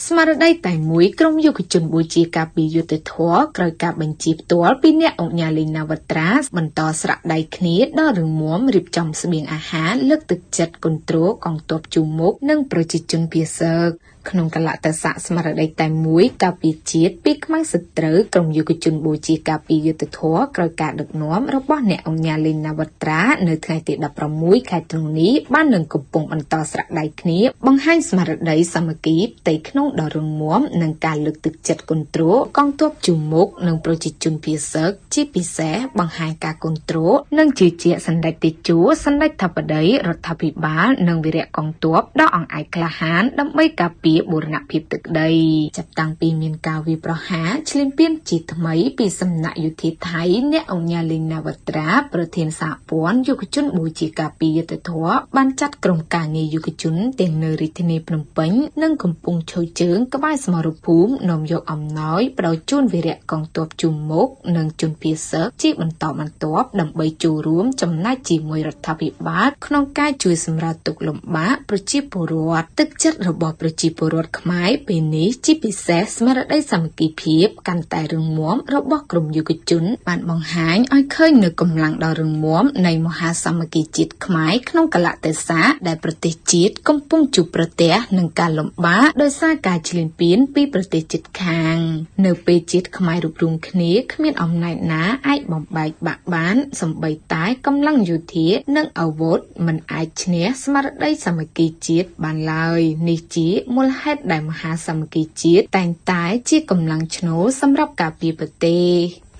ស្មារតីតែមួយក្រុមយុវជនបូជាការពារយុត្តិធម៌ក្រោយការបញ្ជាផ្ទាល់ពីអ្នកឧកញ៉ាលេងណាវត្រាបន្តស្រាក់ដៃគ្នាដ៏រឹងមាំរៀបចំស្បៀងអាហារលើកទឹកចិត្តគន្ទ្រកងទ័ពជួរមុខនិងប្រជាជនភៀសឹកក្នុងកលៈទេសៈស្មារតីតែមួយការពារជាតិពីខ្មាំងសត្រូវក្រុមយុវជនបូជាការពារយុត្តិធម៌ក្រោយការដឹកនាំរបស់អ្នកឧកញ៉ាលេងណាវត្រានៅថ្ងៃទី16ខែធ្នូនេះបាននឹងកំពុងបន្តស្រាក់ដៃគ្នាបង្ហាញស្មារតីសាមគ្គីផ្ទៃក្នុងដ៏រឹងមាំនិងការលើកទឹកចិត្តគន្ទ្រកងទ័ពជួរមុខនិងប្រជាជនភៀសឹកជាពិសេសបង្ហាញការគន្ទ្រនិងជឿជាក់សម្ដេចតេជោសម្ដេចធិបតីរដ្ឋាភិបាលនិងវីរៈកងទ័ពដ៏អង្អាចក្លាហានដើម្បីការពារបូរណភាពទឹកដីចាប់តាំងពីមានការវាយប្រហារឈ្លានពានជាថ្មីពីសំណាក់យោធាថៃអ្នកឧកញ៉ាលេងណាវត្រាប្រធានសហព័ន្ធយុវជនបូជាការពារយុត្តិធម៌បានចាត់ក្រុមការងារយុវជនទាំងនៅរាជធានីភ្នំពេញនិងកំពង់ឈរជើងក្បែរសមរភូមិនាំយកអំណោយផ្ដល់ជូនវីរៈកងទ័ពជួរមុខនិងជនភៀសឹកជាបន្តបន្ទាប់ដើម្បីចូលរួមចំណែកជាមួយរដ្ឋាភិបាលក្នុងការជួយសម្រាលទុក្ខលំបាកប្រជាពលរដ្ឋទឹកចិត្តរបស់ប្រជាពលរដ្ឋខ្មែរពេលនេះជាពិសេសស្មារតីសាមគ្គីភាពកាន់តែរឹងមាំរបស់ក្រុមយុវជនបានបង្ហាញឲ្យឃើញនូវកម្លាំងដ៏រឹងមាំនៃមហាសាមគ្គីជាតិខ្មែរក្នុងកលៈទេសៈដែលប្រទេសជាតិកំពុងជួបប្រទះនឹងការលំបាកដោយសារការឈ្លានពានពីប្រទេសជិតខាងនៅពេលជាតិខ្មែររួបរួមគ្នាគ្មានអំណាចណាអាចបំបែកបាក់បានសូម្បីតែកម្លាំងយោធានិងអាវុធមិនអាចឈ្នះស្មារតីសាមគ្គីជាតិបានឡើយនេះជាមូលហេតុដែលមហាសាមគ្គីជាតិតែងតែជាកម្លាំងឈ្នួលសម្រាប់ការពារប្រទេស។